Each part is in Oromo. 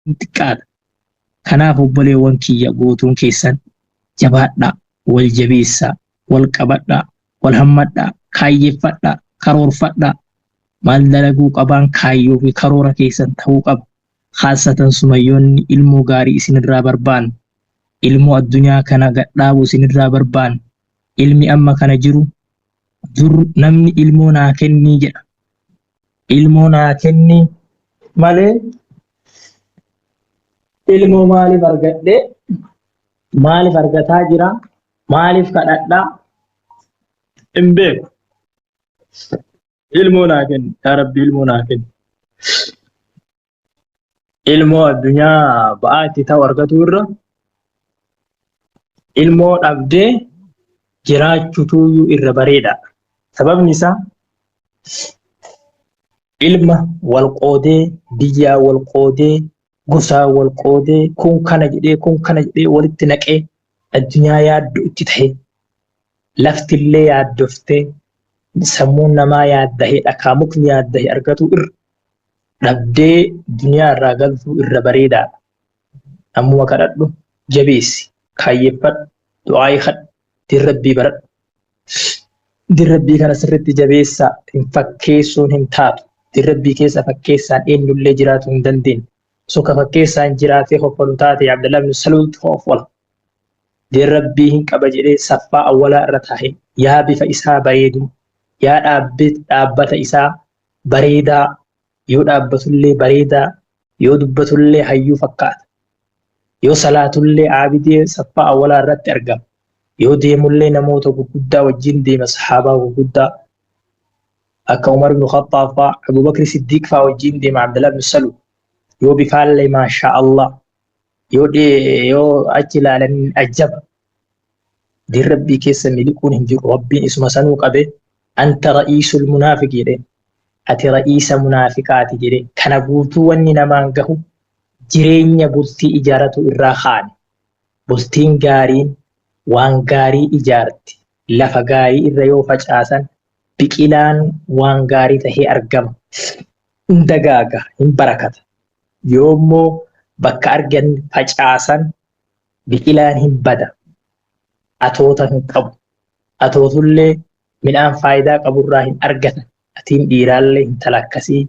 Hin xiqqaata. Kanaaf obboleewwan kiyya guutuun keessan jabaadhaa, wal jabeessaa, wal qabadhaa, wal hammadhaa, kaayyeffadhaa, karoorfadhaa. Maal dalaguu qabaan kaayyoo fi karoora keessan ta'uu qaba. Khaasatan sumayyoonni ilmoo gaarii isinirraa barbaanna. Ilmoo addunyaa kana gadhaabu isinirraa barbaanna. Ilmi amma kana jiru dur namni ilmoo naa kennii jedha. Ilmoo naa kennii malee ilmoo maaliif argadhe, maaliif argataa jira, maaliif kadhadhaa hin beeku. Ilmoo naa kenni yaa Rabbi, ilmoo naa kenni. Ilmoo addunyaa ba'aa itti ta'u argatu irra ilmoo dhabdee jiraachutuyyuu irra bareeda. Sababni isaa ilma wal qoodee, biyyaa wal qoodee, gosaa wal qoodee, kun kana jedhee kun kana jedhee walitti naqee addunyaa yaaddu itti ta'e, laftillee yaaddoftee, sammuun namaa yaaddahee, dhakaa mukni yaaddahe argatu irra dhabdee duniyaa irraa galtuu irra bareedaadha. Ammuma kadhadhu, jabeessi, kaayyeffadhu, du'aayii kadhu, diin Rabbii baradhu. Diin Rabbii kana sirriitti jabeessaa, hin fakkeessuun hin taatu. Diin Rabbii keessa fakkeessaan eenyullee jiraatu hin dandeenye. Osoo ka fakkeessaan jiraatee hoffalu taate Abdallah ibn Saluultu hoffola. Diin Rabbii hin qaba jedhee saffaa awwalaa irra taa'e, yaa bifa isaa bareedu, yaa dhaabbata isaa bareedaa, yoo dhaabbatullee bareedaa, yoo dubbatullee hayyuu fakkaata. Yoo salaatullee aabidee saffaa awwalaa irratti argama. Yoo deemullee namoota gurguddaa wajjin deema, sahaabaa gurguddaa akka Umar ibn Khattaab faa, Abu Bakr Siddiq faa wajjin deema Abdullah ibn Saluul. Yoo bifaallee maashaa Allah, yoo achi ilaalan ajjaba. Diin Rabbii keessa miliquun hin jiru. Rabbiin isuma sanuu qabe anta ra'iisul munaafiq jedheen. Ati ra'iisa munaafiqaati jedheen. Kana guutuu wanni namaan gahu jireenya bultii ijaaratu irraa kaane. Bultiin gaariin waan gaarii ijaarti. Lafa gaarii irra yoo facaasan biqilaan waan gaarii tahee argama. Hin dagaaga, hin barakata. Yoo immoo bakka argan facaasan biqilaan hin bada. Atoota hin qabu. Atootullee midhaan faayidaa qaburraa hin argatan. Atiin dhiiraallee intala akkasii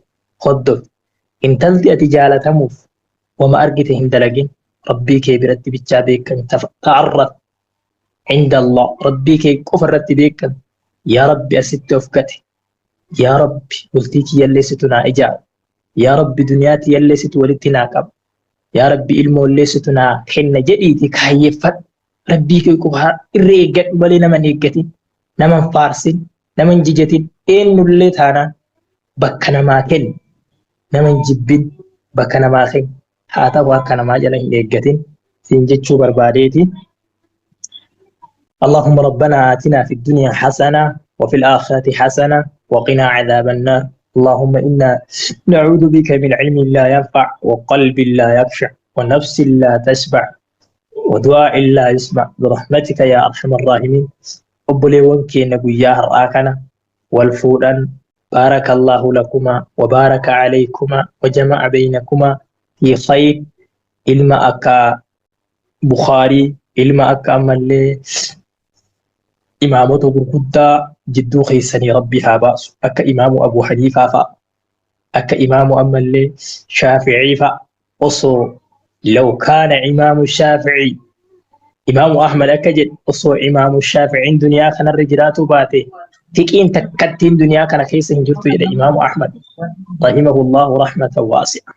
hordofi. Intalti ati jaalatamuuf wama argite hin dalagin. Rabbii kee biratti bichaa beekami. Ta'arraf inda Allah. Rabbii kee qofa irratti beekami. Yaa Rabbi asitti of gate. Yaa Rabbi bultii kiyyallee situ naa ijaara. Yaa Rabbi duniyaa tiyyallee situ walitti naa qaba. Yaa Rabbi ilmoollee situ naa kenna jedhiiti kaayyeeffadhu. Rabbii kee qofa irra eeggadhu malee nama hin eeggatin, nama hin faarsin, nama hin jijatin, eenyullee taanaan bakka namaa kenni. Nama hin jibbin, bakka namaa kenni. Haa ta'u harka namaa jala hin eeggatin siin jechuu barbaadeeti. اللهم ربنا آتنا في الدنيا حسنة وفي الآخرة حسنة وقنا عذاب النار. اللهم إنا نعوذ بك من علم لا ينفع وقلب لا يخشع ونفس لا تشبع ودعاء لا يسمع برحمتك يا أرحم الراحمين. Obboleewwan keenya guyyaa har'aa kana wal fuudhan, بارك الله لكما وبارك عليكما وجمع بينكما في خير. Ilma akka Bukhaarii, ilma akka ammallee imaamota gurguddaa jidduu keessanii Rabbi haa baasu, akka imaamu Abu Haniifaa fa'a, akka imaamu ammallee Shaafi'ii fa'a. Osoo law kaana imaamu Shaafi'ii, imaamu Ahmad akka jedhe, osoo imaamu Shaafi'iin duniyaa kanarra jiraatu baate fiqiin takkattiin duniyaa kana keessa hin jirtu jedhe imaamu Ahmad rahimahullahu rahmatan waasi'a.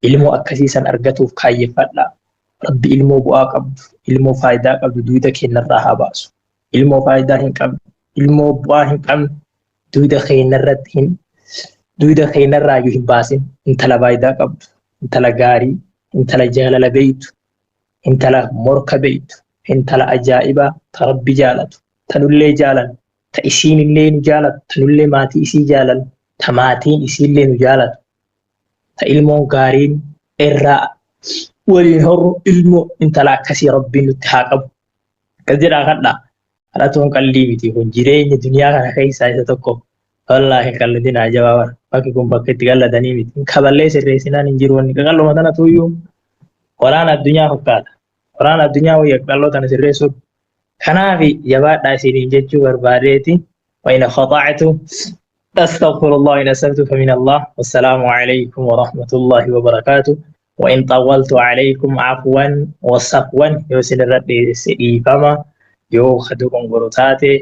Ilmoo akkasii san argatuuf kaayyeffadhaa. Rabbi ilmoo bu'aa qabdu, ilmoo faayidaa qabdu duyda keenyarraa haa baasu. Ilmoo faayidaa hin qabne, ilmoo bu'aa hin qabne duyda keenyarratti hin duyda keenyarraa iyyuu hin baasin. Intala faayidaa qabdu, intala gaarii, intala jaalala beeytu, intala morka beeytu, intala ajaa'ibaa ta Rabbi jaalatu, ta nullee jaalan, ta isiinillee nu jaalatu, ta nullee maatii isii jaalan, ta maatiin isiillee nu jaalatu, ta ilmoon gaariin irraa waliin horru, ilmoo intala akkasii Rabbiin nutti haa qabu. Akkas jedhaa kadhaa. Kadhatuun qallii miti, kun jireenya duniyaa kana keessaa isa tokko. Wallaahi qalladinaa jabaa bara. Bakki kun bakka itti qallatanii miti. Kaballee sirreessinaan hin jiru wanni qaqalluma tana tuyyuu waraana addunyaa fakkaata. Waraana addunyaa wayya qaqalloo tana sirreessuun. Kanaaf jabaadhaa isiniin jechuu barbaadeeti. وإن خطأت أستغفر الله، إن أصبت فمن الله، والسلام عليكم ورحمة الله وبركاته. وإن طولت عليكم عفوا وصفوا. Yoo isin irra dhiifama yoo dogongoro taate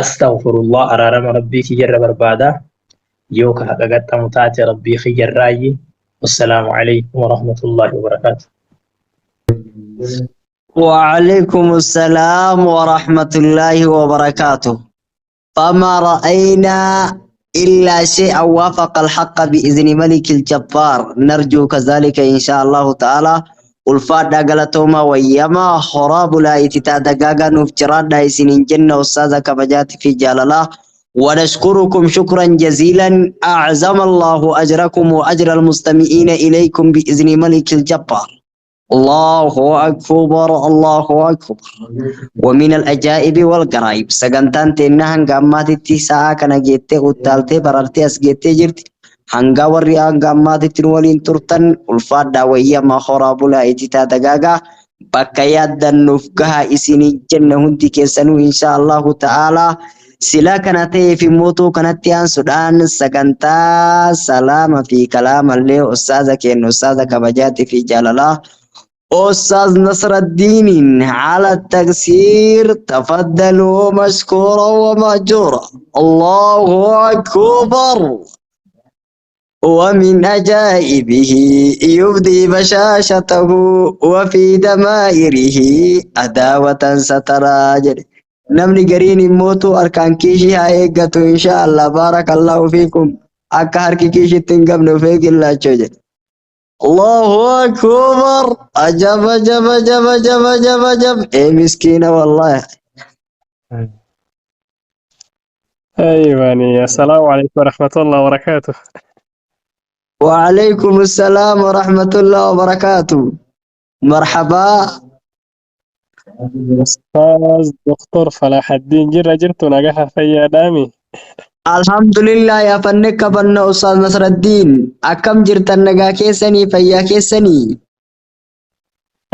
أستغفر الله، araarama rabbii kiyyarra barbaada. Yoo ka haqa gaxxamu taate rabbii kiyyarraayi. والسلام عليكم ورحمة الله وبركاته. وعليكم السلام ورحمة الله وبركاته. فما رأينا إلا شيئا وافق الحق بإذن ملك الجبار، نرجو كذلك إن شاء الله تعالى. Ulfaadhaa, galatooma, wayyamaa, horaa bulaa, ititaa, dagaagaa, nuuf jiraadhaa isiniin jenna, ustaaza kabajaati fi jaalalaa. ونشكركم شكرا جزيلا، أعظم الله أجركم وأجر المستمعين إليكم بإذن ملك الجبار. الله أكبر، الله أكبر. ومن العجائب والغرائب، sagantaan teenna hanga ammaatitti sa'a kana geettee uttaaltee barartee as geettee jirti. Hanga warri hanga ammaatitti nu waliin turtan, ulfaadhaa, wayyamaa, horaa bulaa, ititaa, dagaagaa, bakka yaaddan nuuf gaha isinii jenna hundi keessanuu insha Allahu ta'aalaa. Sila kana ta'eef immoo kanatti aansuudhaan sagantaa salaama fi kalaamallee ustaaza keenya, ustaaza kabajaatii fi jaalalaa, أستاذ نصر الدين على التقصير، تفضلوا مشكورا ومأجورا. الله أكبر. ومن عجائبه يبدي بشاشته وفي دمائره عداوة سترى jedhe. Namni gariin immootu harkaan kiishii haa eeggatu insha Allah. بارك الله فيكم. Akka harki kiishitti hin qabne of eegillaachoo jedhe. الله أكبر، عجب عجب عجب عجب عجب عجب. Ee miskiina والله. أيوة، السلام عليكم ورحمة الله وبركاته. وعليكم السلام ورحمة الله وبركاته، مرحبا. أستاذ دكتور فلاح الدين، jirra jirtu? Nagaha, fayyaadhaami? Alhamdulillah, yaa fanne kabanna. Ustaaz Nasraddiin, akkam jirtan? Nagaa keessanii? Fayyaa keessanii?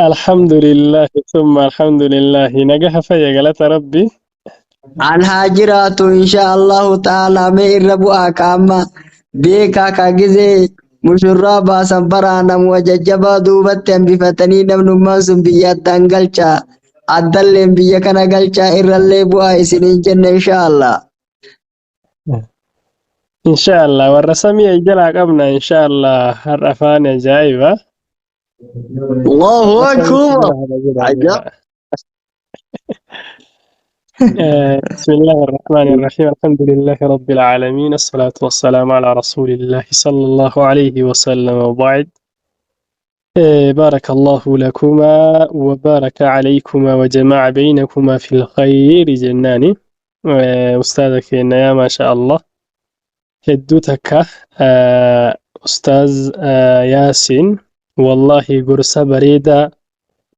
الحمد لله ثم الحمد لله، nagaha, fayya, galata rabbi. An haa jiraatu insha Allahu ta'ala. Mee irra bu'aa kaama beekaa kaa gizee mushurraa baasan baraa namuma jajjabaa duubatti hambifatanii namnummaan sun biyya addaan galchaa addalleen biyya kana galchaa irrallee bu'aa isiniin jenna insha Allah. إن شاء الله warra samii jalaa qabna إن شاء الله. Har'a afaan ajaa'iba. الله أكبر، عجب. بسم الله الرحمن الرحيم، الحمد لله رب العالمين، الصلاة والسلام على رسول الله صلى الله عليه وسلم، وبعد. بارك الله لكما وبارك عليكما وجمع بينكما في الخير jennaani. أستاذك يا ما شاء الله hedduu takka Ustaaz Yaasiin wallaahi gorsa bareedaa,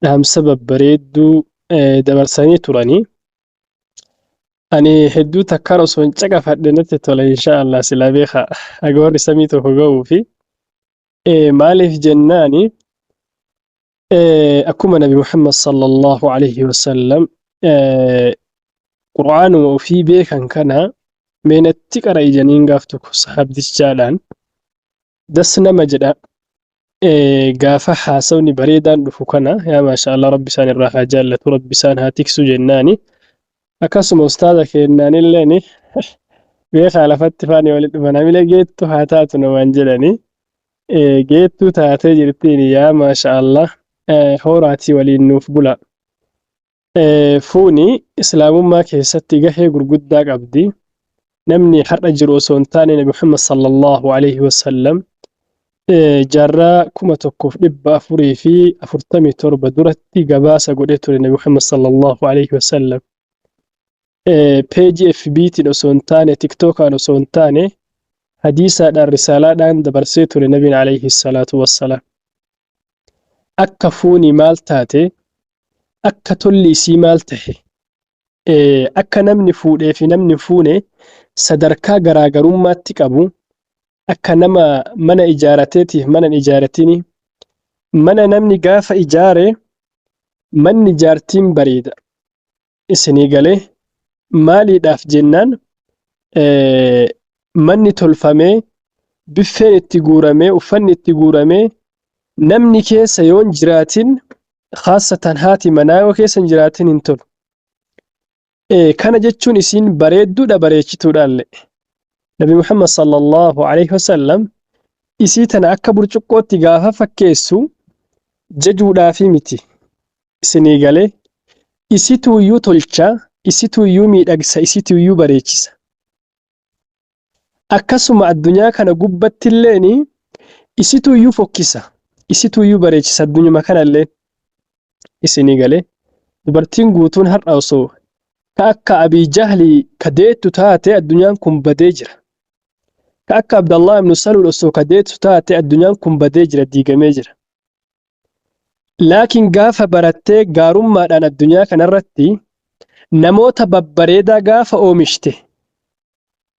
dhaamsa babbareedduu dabarsanii turanii. Ani hedduu takkaan osoo hin caqafadhe natti tola insha Allah. Sila beeka haga warri samii tokko ga'uu fi maaliif jennaani, akkuma Nabi Muhammad صلى الله عليه وسلم qur'aanuma ofii beekan kana meenatti qara'i janiin gaaf tokko sahabdichaadhaan das nama jedha. Gaafa haasawni bareedaan dhufu kana, yaa maasha Allah, rabbi isaan irraa haa jaallatu, rabbi isaan haa tiksu jennaani. Akkasuma ustaaza kennaanilleen beekaa lafatti faani walitti dhufan hamile geettu haa taatu namaan jedhani, geettuu taatee jirtiin. Yaa maasha Allah, horaatii waliin nuuf bula. Fuuni islaamummaa keessatti gahee gurguddaa qabdi. Namni har'a jiru osoo hin taane, Nabi Muhammad صلى الله عليه وسلم jaarraa 1447 duratti gabaasa godhee ture Nabi Muhammad صلى الله عليه وسلم. Peejii FB'tiin osoo hin taane, TikTokaan osoo hin taane, hadiisaadhaan risaalaadhaan dabarsee ture Nabiin عليه الصلاة والسلام. Akka fuuni maal taate, akka tolli isii maal tahe, akka namni fuudhee fi namni fuune sadarkaa garaagarummaatti qabu. Akka nama mana ijaarateetiif mana hin ijaaratini. Mana namni gaafa ijaare manni jaartiin bareeda. Isinii galee? Maaliidhaaf jennaan manni tolfamee, biffeen itti guuramee, uffanni itti guuramee, namni keessa yoo hin jiraatin, khaasatan haati manaa yoo keessa hin jiraatin hin tolu. Kana jechuun isiin bareedduudha, bareechituudhaallee. Nabi Muhammad sallallahu alaihi wasallam isii tana akka burcuqqootti gaafa fakkeessu jajuudhaafi miti. Isinii galee? Isituuyyuu tolcha, isituuyyuu miidhagsa, isituuyyuu bareechisa. Akkasuma addunyaa kana gubbattilleen isituuyyuu fokkisa, isituuyyuu bareechisa addunyuma kanalleen. Isinii galee? Dubartiin guutuun har'a osoo ka akka Abii Jahli ka deettu taate addunyaan kun badee jira. Ka akka Abdallah ibn Salul osoo ka deettu taate addunyaan kun badee jira, diigamee jira. Laakiin gaafa barattee gaarummaadhaan addunyaa kanarratti namoota babbareedaa gaafa oomishte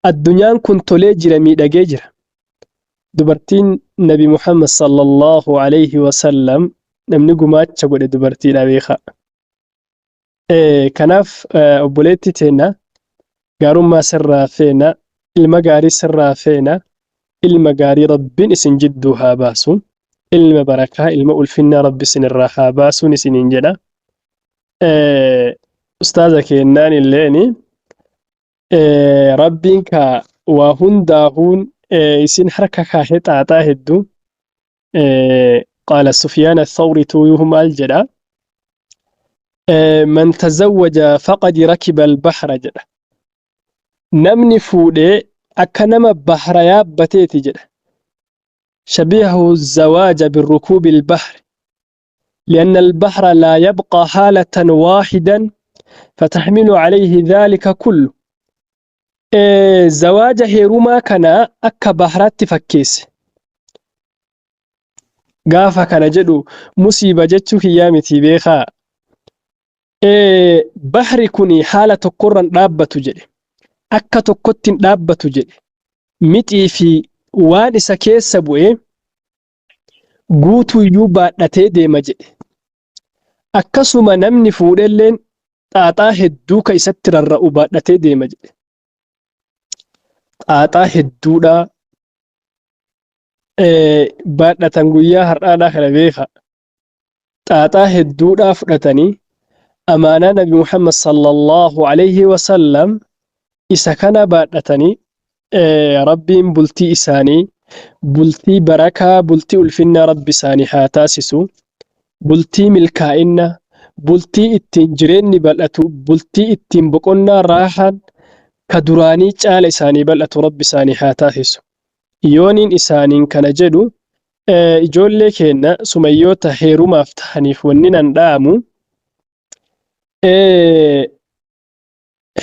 addunyaan kun tolee jira, miidhagee jira. Dubartiin Nabi Muhammad sallallahu alayhi wasallam namni gumaacha godhe dubartiidha beekaa. Kanaaf obboleettii teenna, gaarummaa sirraa feena, ilma gaarii sirraa feena, ilma gaarii Rabbiin isin jidduu haa baasu, ilma barakaa, ilma ulfinnaa Rabbi isin irraa haa baasuun isiniin jedha. Ustaaza keennaan illeeni Rabbiin ka waa hundaahuun isin harka kaahee xaaxaa hedduu. Qaala Sufyaan Athawri tuuyuhu maal jedha? Man tazawwaja faqad rakiba albahra jedha. Namni fuudhee akka nama bahra yaabbateeti jedha. Shabihahu zawaaja birrukuubi albahri. لأن البحر لا يبقى حالة واحدا فتحمل عليه ذلك كله. Zawaaja heerumaa kana akka bahraatti fakkeesse. Gaafa kana jedhu musiiba jechuu kiyyaa miti beekaa. Bahri kun haala tokkorra hin dhaabbatu jedhe. Akka tokkotti hin dhaabbatu jedhe. Mixii fi waan isa keessa bu'e guutuuyyuu baadhatee deema jedhe. Akkasuma namni fuudhelleen xaaxaa hedduu ka isatti rarra'u baadhatee deema jedhe. Xaaxaa hedduudhaa baadhatan guyyaa har'aadhaa kana beeka. Xaaxaa hedduudhaa fudhatanii amaanaa Nabi Muhammad sallallahu alaihi wasallam isa kana baadhatanii, Rabbiin bultii isaanii bultii barakaa, bultii ulfinnaa Rabbi isaanii haa taasisu. Bultii milkaa'inna, bultii ittiin jireenyi bal'atu, bultii ittiin boqonnaa raahaan ka duraanii caala isaanii bal'atu Rabbi isaanii haa taasisu. Yooniin isaaniin kana jedhu, ijoollee keenna sumayyoota heerumaaf tahaniif wanni nan dhaamu,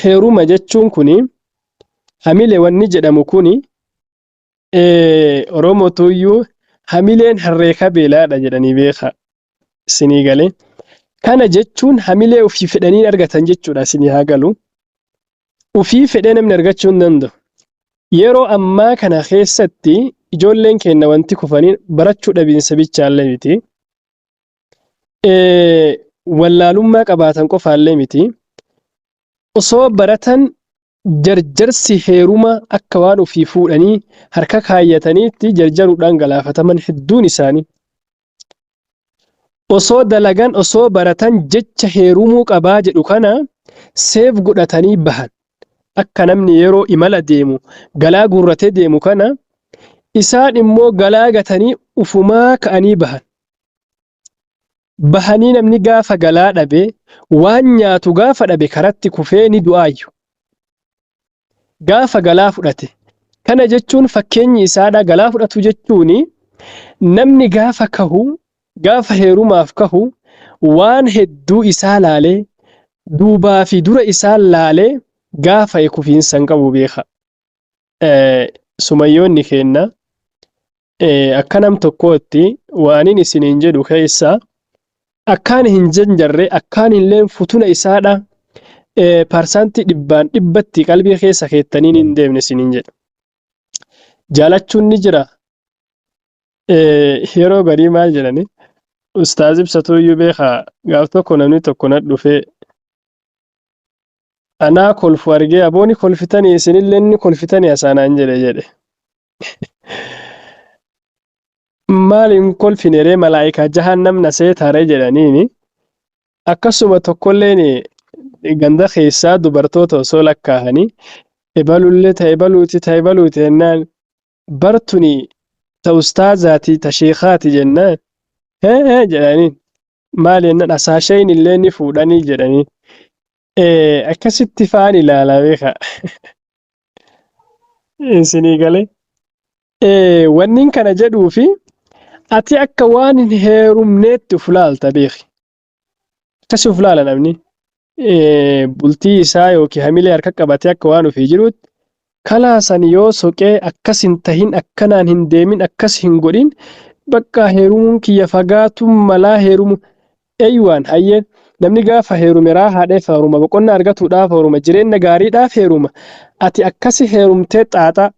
heeruma jechuun kuni hamile wanni jedhamu kuni, Oromotuyyuu hamileen harree kabeelaadha jedhanii beeka. Isinii galee? Kana jechuun hamilee ofii fedhanii argatan jechuudha, isinii haa galu. Ofii fedhee namni argachuu hin danda'u. Yeroo ammaa kana keessatti ijoolleen keenya wanti kufanii barachuu dhabiinsa bichaallee miti. Wallaalummaa qabaatan qofaallee miti. Osoo baratan jarjarsi heeruma akka waan ofii fuudhanii harka kaayyataniitti jarjaruudhaan galaafataman hedduun isaanii. Osoo dalagan, osoo baratan jecha heerumuu qabaa jedhu kana seef godhatanii bahan. Akka namni yeroo imala deemu galaa guurratee deemu kana isaan immoo galaa gatanii ufumaa ka'anii bahan. Bahanii namni gaafa galaa dhabe, waan nyaatu gaafa dhabe karatti kufee ni du'aayyu. Gaafa galaa fudhate. Kana jechuun fakkeenyi isaadha, galaa fudhatu jechuun namni gaafa kahu, gaafa heerumaaf kahu waan hedduu isaa laalee, duubaa fi dura isaa laalee gaafa kufiinsa hin qabu beeka. Sumayyoonni keenna, akka nam tokkootti waanin isiniin jedhu keessa akkaan hin janjarre, akkaan illee futuna isaadha Parsantii dhibbaan dhibbatti qalbii keessa keettaniin hin deemne isiniin jedha. Jaalachuun ni jira. Yeroo garii maal jedhani, ustaaz ibsatu iyyuu beekaa, gaaf tokko namni tokko na dhufee anaa kolfu argee, "Abooni kolfitanii, isinillee ni kolfitanii asaanaan," jedhe. "Maal hin kolfine ree, malaa'ikaa jahannam na seetaare," jedhaniini. Akkasuma tokkolleen ganda keessaa dubartoota osoo lakkaa'anii, ebalullee ta ebaluuti, ta ebaluuti jennaan, bartuni ta ustaazaati, ta sheekaati jennaan, "Hee hee," jedhaniin. "Maal?" jennaan, "Asaasheen illee ni fuudhanii," jedhanii. Akkasitti faan ilaalaa beekaa. Isinii galee. Wannin kana jedhuu fi ati akka waan hin heerumneetti uf laalta beeki. Akkasi uf laala namni. Bultii isaa yookiin hamilee harka qabatee akka waan ofii jiruutti kalaasan yoo soqee, akkas hin tahin, akkanaan hin deemin, akkas hin godhin, bakka heerumuun kiyya fagaatuun malaa heerumu. Eeywaan hayyee, namni gaafa heerume raahaadheef heeruma, boqonnaa argatuudhaaf heeruma, jireenya gaariidhaaf heeruma. Ati akkasi heerumtee xaaxaa,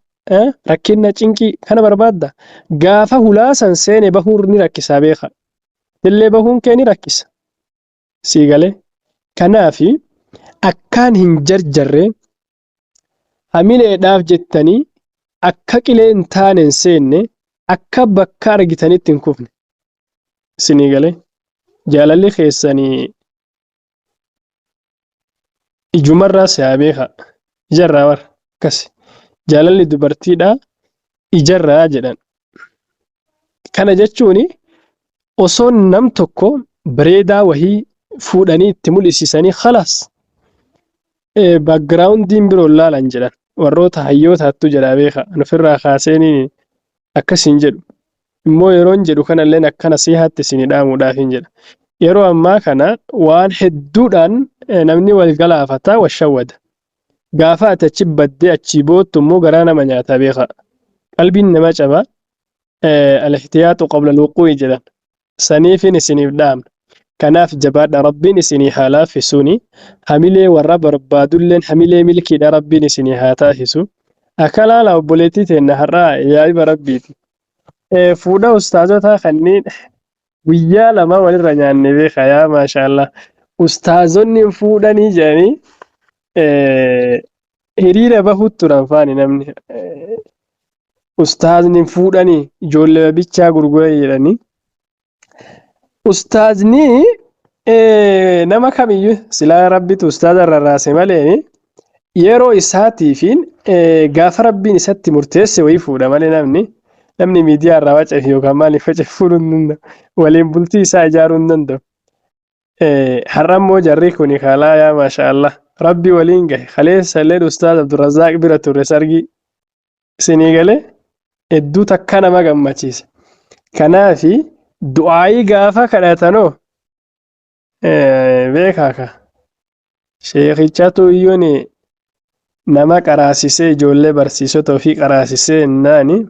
rakkina, cinqii kana barbaadda. Gaafa hulaasan seene bahuun ni rakkisaa beeka. Illee bahuun kee ni rakkisa. Sii galee. Kanaafi akkaan hin jarjarre, hamileedhaaf jettanii akka qilee hin taane hin seenne, akka bakka argitanitti hin kufne. Isinii galee. Jaalalli keessanii ijumarraa si haa beeka. Ijarraa war akkasi. Jaalalli dubartiidhaa ijarraa jedhan. Kana jechuun osoo nam tokko bareedaa wahii fuudhanii itti mul'isiisanii, khalaas, backgroundiin biroo laalan jedhan. Warroota hayyootaattu jedhaa beeka. Ofirraa kaaseenii akkas hin jedhu. Immoo yeroon jedhu kanalleen akka nasihaatti isinii dhaamuudhaaf hin jedha. Yeroo ammaa kana waan hedduudhaan namni wal galaafata, wal shawwada. Gaafa ati achi baddee achii boottu immoo garaa nama nyaata beeka. Qalbiin nama caba. Al-ihtiyaatu qabla al-wuquu'i jedhan. Saniifin isiniif dhaamna. Kanaaf jabaadha, Rabbiin isinii haa laaffisuuni. Hamilee warra barbaadulleen hamilee milkiidha Rabbiin isinii haa taasisu. Akka laala obboleettii teenna har'aa yaa'iba Rabbiiti. Fuudha ustaazotaa kanneen guyyaa 2 walirra nyaanne beeka, yaa maashaallah. Ustaazonni fuudhanii jedhanii hiriira bahuut turan faani namni. Ustaazni fuudhanii ijoollee bichaa gurguran jedhanii. Ustaazni nama kamiyyuu silaa Rabbitu ustaaza rarraase malee, yeroo isaatiifiin gaafa Rabbiin isatti murteesse wayii fuudha malee, namni miidiyaa irraa waceef yookaan maaliif waceef fuudhuu hin danda'u. Waliin bultii isaa ijaaruu hin danda'u. Har'a immoo jarri kuni kalaa, yaa maashaallah, Rabbi waliin gahe. Kaleessa illee ustaaz Abdurrazaaq bira ture sargii. Isinii galee, hedduu takka nama gammachiisa. Kanaafi du'aayii gaafa kadhatanoo beekaa ka. Sheekichatu iyyuun nama qaraasisee, ijoollee barsiisota ofii qaraasisee jennaani,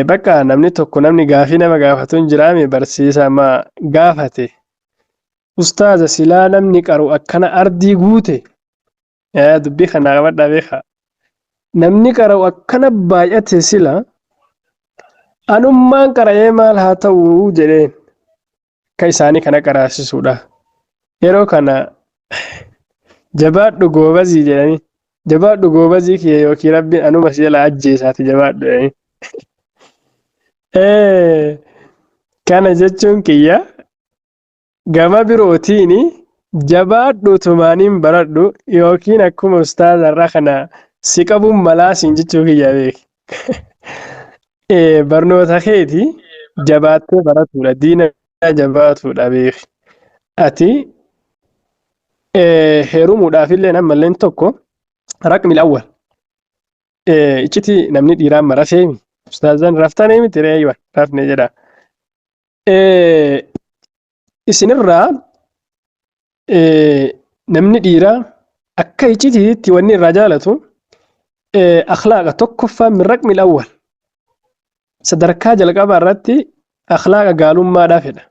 bakka namni tokko, namni gaafii nama gaafatu hin jiraame, barsiisa ma gaafate, "Ustaaza, silaa namni qaru akkana ardii guute, dubbii kana qabadhaa beekaa, namni qara'u akkana baay'ate, sila anummaan qara'ee maal haa ta'u?" jedheen. Akka isaanii kana qaraasisuudha. Yeroo kana "Jabaadhu goobazii," jedhanii, "Jabaadhu goobazii kiyya, yookiin Rabbiin anuma si jala ajjeesaati, jabaadhu," jedhanii. Kana jechuun kiyya gama birootiin jabaadhu tumaaniin baradhu, yookiin akkuma ustaaza irraa kana si qabuun malaa siin jechuu kiyya beeki. Barnoota keeti jabaattee baratuudha, diina jabaatuudha beeki. Ati heerumuudhaaf illee ammalleen tokko raqmi awwal iccitii namni dhiiraa amma rafeemi. Ustaazan raftanii miti reeywan rafne jedha. Isinirraa namni dhiiraa akka iccitiitti wanni irraa jaalatu akhlaaqa tokkoffaa, min raqmi awwal, sadarkaa jalqabaa irratti akhlaaqa gaalummaadhaa fedha.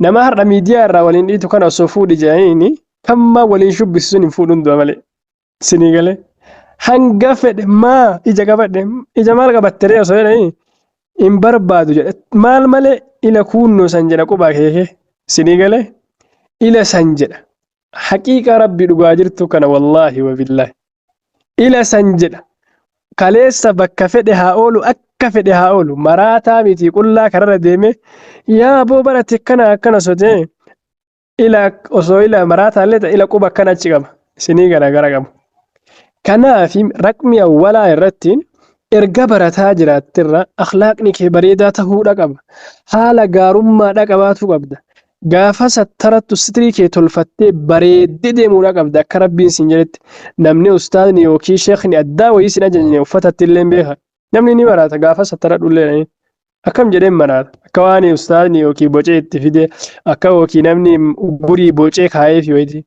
Nama har'a miidiyaa irraa waliin dhiitu kana osoo fuudhi jedhaniini Kammaa waliin shubbisu sun hin fuudhuun du'a malee. Sinii galee. Hanga fedhe maa ija qabadhe ija maal qabatte ree osoo jedhanii hin barbaadu jedhe. Maal malee ila kuunnoo san jedha qubaa keekee. Sinii galee. Ila san jedha. Haqiiqaa rabbi dhugaa jirtu kana wallaahi wabillaahi. Ila san jedha. Kaleessa bakka fedhe haa oolu akka fedhe haa oolu maraataa miti qullaa kararra deeme yaa aboo barate akkana akkana sotee ila osoo ila maraataa illee ta'e ila quba akkana achi qaba isinii garaagara qabu. Kanaaf raqmi awwalaa irratti erga barataa jiraattirra akhlaaqni kee bareedaa tahuudha qaba. Haala gaarummaadha qabaatu qabda. Gaafa sattarattu sitrii kee tolfattee bareeddee deemuudha qabda akka rabbiin siin jedhetti. Namni ustaazni yookiin sheekni addaa wayii sin ajajne uffatatti illee beeka. Namni ni maraata gaafa sattaradhu illee akkam jedheen maraata. Akka waan ustaazni yookiin bocee itti fide akka yookiin namni gurii bocee kaa'eef wayiiti.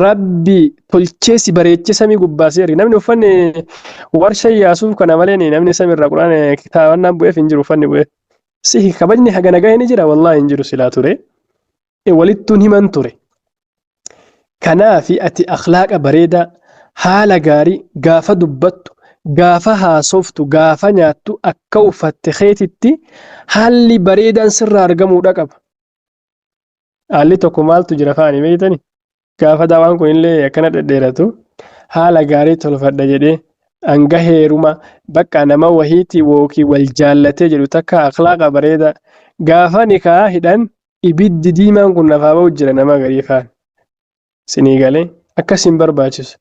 Rabbi tolchee si bareechee samii gubbaa si erge. Namni uffanni warsha yaasuuf kana malee namni samiirraa quraana kitaabannaan bu'eef hin jiru uffanni bu'eef. Sihi kabajni hagana gahe ni jira wallaahi hin jiru silaa ture. Walittuun himan ture. Kanaafi ati akhlaaqa bareedaa haala gaarii gaafa dubbattu gaafa haasoftu gaafa nyaattu akka uffatte keetitti haalli bareedaan sirraa argamuudha qaba. Haalli tokko maaltu jira faani beektani? Gaafa daawaan kun illee akkana dhedheeratu haala gaarii tolfadha jedhee hanga heeruma bakka nama wahiitii wookii wal jaallatee jedhu takka akhlaaqa bareedaa gaafa nikaa hidhan ibiddi diimaan kun lafaa ba'u jira nama garii faan. Sinii galee akkas hin barbaachisu.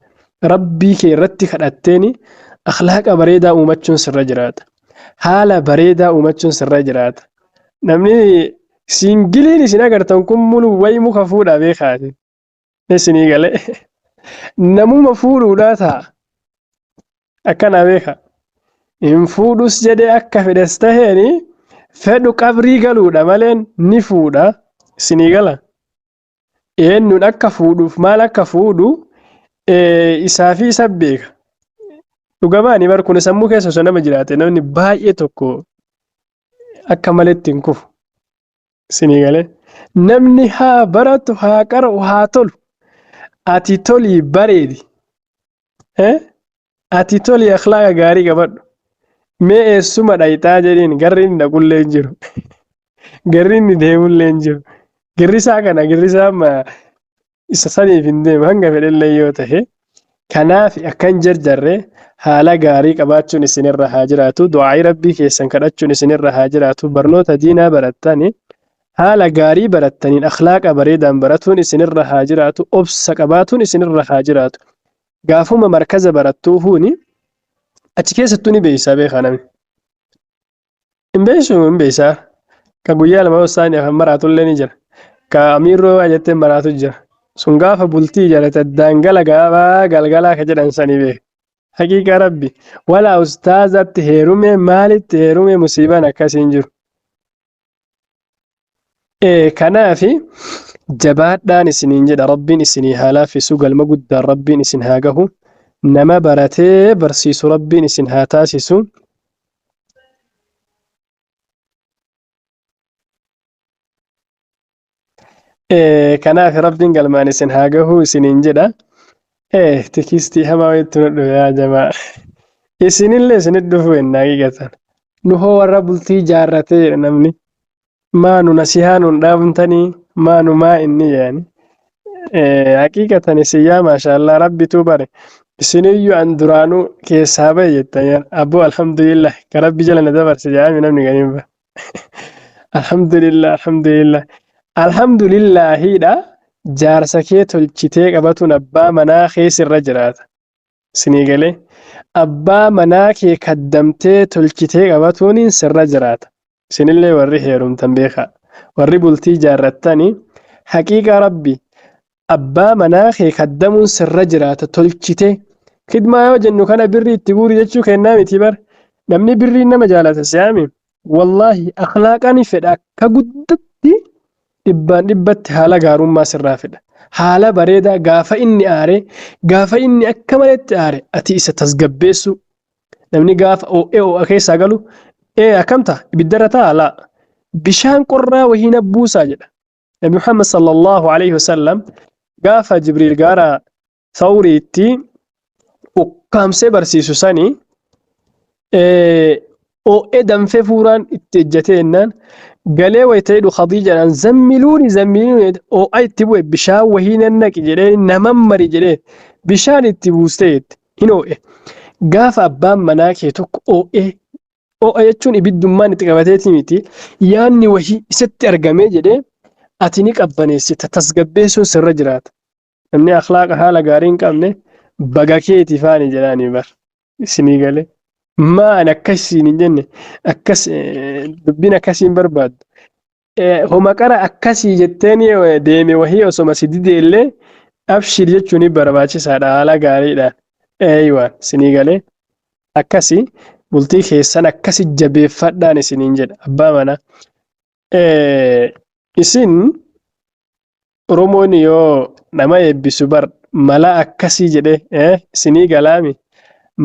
Rabbii kee irratti kadhatteeni akhlaaqa bareedaa uumachuun sirra jiraata. Haala bareedaa uumachuun sirra jiraata. Namni siingiliin isin agartan kun mulu wayi muka fuudhaa beekaati. Isinii galee. Namuma fuudhuudhaa ta'a. Akkanaa beeka. Hin fuudhus jedhee akka fedhes taheeni fedhu qabrii galuudha maleen ni fuudha. Isinii gala. Eenyuun akka fuudhuuf maal akka fuudhu isaa fi isa beeka. Dhugamaani bar kun sammuu keessa osoo nama jiraate namni baay'ee tokko akka maletti hin kufu. Isinii galee. Namni haa baratu, haa qara'u, haa tolu. Ati tolii bareedi. Ati tolii akhlaaqa gaarii qabadhu. Mee eessuma dhayxaa jedhiin garri inni dhaqullee hin jiru. Garri inni deemullee hin jiru. Girrisaa kana girrisaa amma isa saniif hin deemu hanga fedhellee yoo tahe. Kanaaf akka hin jarjarre haala gaarii qabaachuun isinirra haa jiraatu. Du'aa'ii rabbii keessan kadhachuun isinirra haa jiraatu. Barnoota diinaa barattani haala gaarii barattaniin akhlaaqa bareedaan baratuun isinirra haa jiraatu. Obsa qabaatuun isinirra haa jiraatu. Gaafuma markaza barattuu huuni achi keessattuu ni beeysaa beekaa namni. Hin beeysu hin beeysaa. Ka guyyaa lama osaan afaan maraatullee ni jira. Ka amiirroo waa jettee maraatu jira. Sun gaafa bultii ijaarrate addaan gala gaafaa galgalaa ka jedhan sanii beeka. Haqiiqaa rabbi. Walaa ustaazatti heerume maalitti heerume musiibaan akkasii hin jiru. Kanaafi jabaadhaan isiniin jedha rabbiin isinii haa laaffisu galma guddaan rabbiin isin haa gahu nama baratee barsiisu rabbiin isin haa taasisu. Kanaaf rabbiin galmaan isin haa gahu isiniin jedha. Tikistii hamaa wayiitti nu dhufe yaa jamaa. Isinillee isinit dhufu ennaa haqiiqatan. Nu hoo warra bultii jaarratee jedha namni. Maa nu nasihaa nuun dhaabntanii maa nu maa inni jedhani. Haqiiqatan isin yaa maashaallah rabbituu bare. Isiniyyuu an duraanuu keessaa bahe jettanii abboo alhamdulillah ka rabbi jala na dabarse jedhame namni gariin bara. Alhamdulillah alhamdulillah alhamdulillahiidha jaarsa kee tolchitee qabatuun abbaa manaa kee sirra jiraata. Sinii galee abbaa manaa kee kaddamtee tolchitee qabatuun sirra jiraata. Isinillee warri heerumtan beekaa. Warri bultii jaarrattani haqiiqaa rabbi abbaa manaa kee kaddamuun sirra jiraata tolchitee. Khidmaa yoo jennu kana birrii itti guuri jechuu kennaa miti bar. Namni birrii nama jaalata si'aami. Wallaahi akhlaaqaan fedha akka guddatti dhibbaan dhibbatti haala gaarummaa sirraa fedha. Haala bareedaa gaafa inni aare gaafa inni akka maletti aare ati isa tasgabbeessuu. Namni gaafa oo'ee oo'a keessaa galu ee akkam ta'a ibiddarra ta'a laa bishaan qorraa wayii na buusaa jedha. Nabi Muhammad sallallahu alaihi wasallam Gaafa Jibriil gaara Sawriitti ukkaamsee barsiisu sani oo'ee danfee fuuraan itti ejjatee jennaan galee wayita jedhu Khadiijaadhaan zammiluuni zammiluuni oo'a itti bu'e bishaan wahii nan naqi jedhee naman mari jedhee bishaan itti buustee jette hin oo'e. Gaafa abbaan manaa kee tokko oo'ee oo'a jechuun ibiddummaan itti qabateeti miti yaanni wahii isatti argamee jedhee ati ni qabbaneessita tasgabbeessuun sirra jiraata. Namni akhlaaqa haala gaarii hin qabne baga keeti faani jedhaanii bar. Isinii galee. Maa ani akkas siin hin jenne akkas dubbiin akkasii hin barbaaddu. Homa qara akkasii jetteen deeme wahii osoma si dide illee abshir jechuun barbaachisaadha haala gaariidhaan. Eeywaan isinii galee. Akkasi bultii keessan akkasi jabeeffadhaan isiniin jedha abbaa manaa. Isin Oromoon yoo nama eebbisu bar mala akkasii jedhee isinii galaami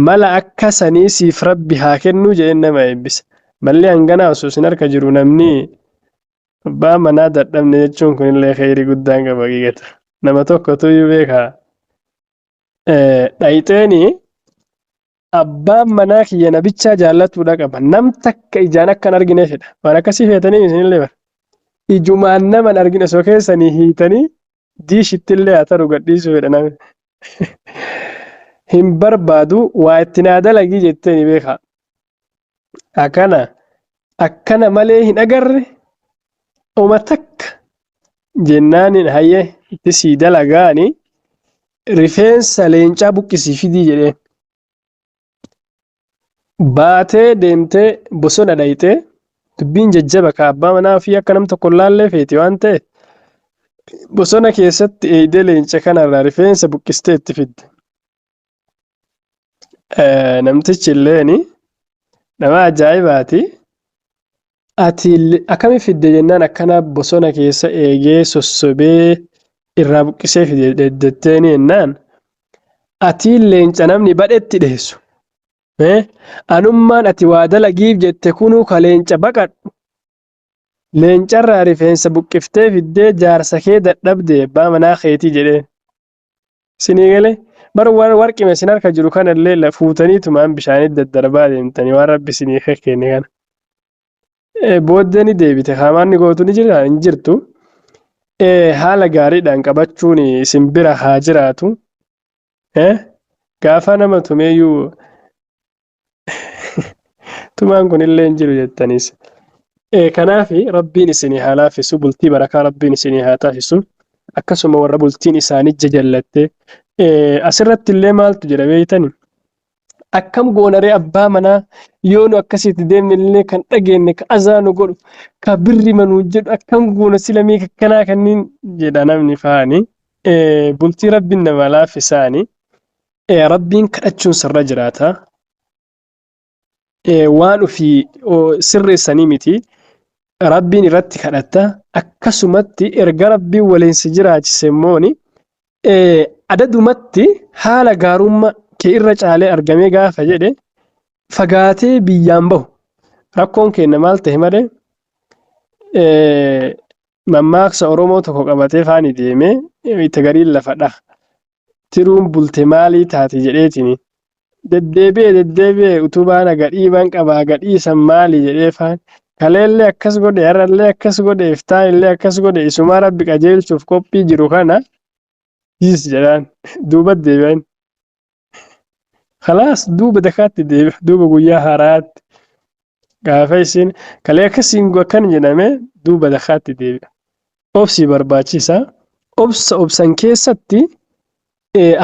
mala akka sanii siif rabbi haa kennuu jedhee nama eebbisa. Malli hanganaa osoo isin harka jiru namni abbaa manaa dadhabne jechuun kunillee kheyrii guddaan qaba haqiiqata. Nama tokkotu iyyuu beekaa. Dhayxeeni abbaan manaa kiyya na bichaa jaallatuudha qaba. Nam takka ijaan akka hin argine fedha. Waan akkasii feetanii isinillee bara. Ijumaan nama hin argine osoo keessanii hiitanii diishittillee haa taru gadhiisuu fedha namni. Hin barbaadu waa itti naa dalagii jetteeni beekaa. Akkana akkana malee hin agarre uma takka jennaaniin hayyee itti sii dalagaani rifeensa leencaa buqqisii fidii jedheen. Baatee deemtee bosona dhayxee dubbiin jajjaba ka abbaa manaa ofii akka nam tokko hin laallee feeti waan ta'e bosona keessatti eeydee leenca kanarraa rifeensa buqqistee itti fidde. Namtichi illeeni nama ajaa'ibaati. Ati akkami fidde jennaan akkana bosona keessa eegee sossobee irraa buqqisee fide jetteeni jennaan ati leenca namni badhetti dheessu. Anummaan ati waa dalagiif jette kunuu ka leenca baqadhu. Leencarraa rifeensa buqqiftee fiddee jaarsa kee dadhabde abbaa manaa keetii jedheen. Isinii galee bar warqima isin harka jiru kanallee fuutaniitumaan bishaanitti daddarbaa deemtanii waan rabbi isinii kenne kana. Booddee ni deebite haamaanni gootu ni jira hin jirtu. Haala gaariidhaan qabachuun isin bira haa jiraatu. Gaafa nama tumeeyyuu tumaan kunillee hin jiru jettanis. Kanaaf rabbiin isinii haa laaffisu bultii barakaa rabbiin isinii haa taasisu akkasuma warra bultiin isaanii jajallatte asirratti illee maaltu jira beeytani akkam goonaree abbaa manaa yoo nu akkasitti deemne illee kan dhageenye ka azaa nu godhu ka birri manuu jedhu akkam goona sila mee kakkanaa kanniin jedha namni faani bultii rabbiin nama laaffisaani rabbiin kadhachuun sirra jiraata. Waan ofii sirreessanii miti rabbiin irratti kadhatta akkasumatti erga rabbiin waliin si jiraachise immooni adadumatti haala gaarummaa kee irra caalee argamee gaafa jedhe fagaatee biyyaan bahu rakkoon keenya maal ta'e malee mammaaksa Oromoo tokko qabatee faani deemee itti gariin lafa dhaha. Tiruun bulte maalii taate jedheetini deddeebi'e deddeebi'e utubaan gadhiiban qabaa gadhiisan maali jedhee faan kaleellee akkas godhe har'allee akkas godhe iftaanillee akkas godhe isumaa rabbi qajeelchuuf qophii jiru kana hiis jedhaan duuba deebi'an. Khalaas duuba dakaatti deebi'a duuba guyyaa haaraatti gaafa isin kalee akkasiin akkan jedhame duuba dakaatti deebi'a. Obsi barbaachisa. Obsa obsan keessatti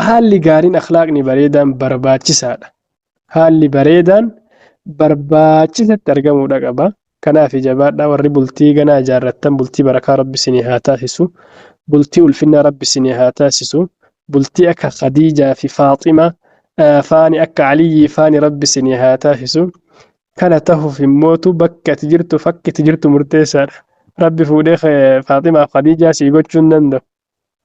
haalli gaariin akhlaaqni bareedaan barbaachisaadha. Haalli bareedaan barbaachisatti argamuudha qaba. Kanaaf jabaadhaa warri bultii ganaa ijaarrattan bultii barakaa rabbi isinii haa taasisu. Bultii ulfinnaa rabbi isinii haa taasisu. Bultii akka Khadiijaa fi Faaxima faani akka Aliyyii faani rabbi isinii haa taasisu. Kana tahuuf immootu bakka ati jirtu fakki ati jirtu murteessaadha. Rabbi fuudhee Faaximaa fi Khadiijaa sii gochuu hin danda'u.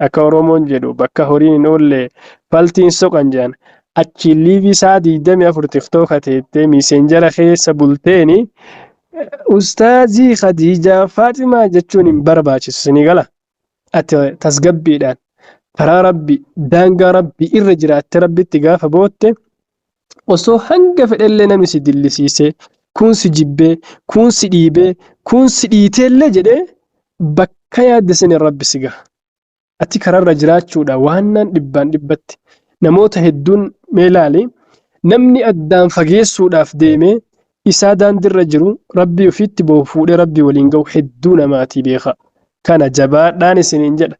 Akka Oromoon jedhu bakka horiin hin oolle faltiin soqan jedhan. Achiin liivii sa'a 24 tiktooka teettee miiseenjara keessa bulteeni ustaazii Khadiijaa Faaximaa jechuun hin barbaachisu isinii gala. Ati tasgabbiidhaan Karaa Rabbi, daangaa Rabbi irra jiraatte Rabbitti gaafa bootte, osoo hanga fedhellee namni si dillisiisee, kuun si jibbee, kuun si dhiibee, kuun si dhiiteellee jedhee bakka yaadde saniin Rabbi si gaha. Ati kararra jiraachuudha waannaan dhibbaan dhibbatti. Namoota hedduun mee laali, namni addaan fageessuudhaaf deemee isaa daandirra jiru Rabbii ofiitti boohu fuudhee Rabbii waliin gahu hedduu namaatii beeka. Kana jabaadhaan isiniin jedha.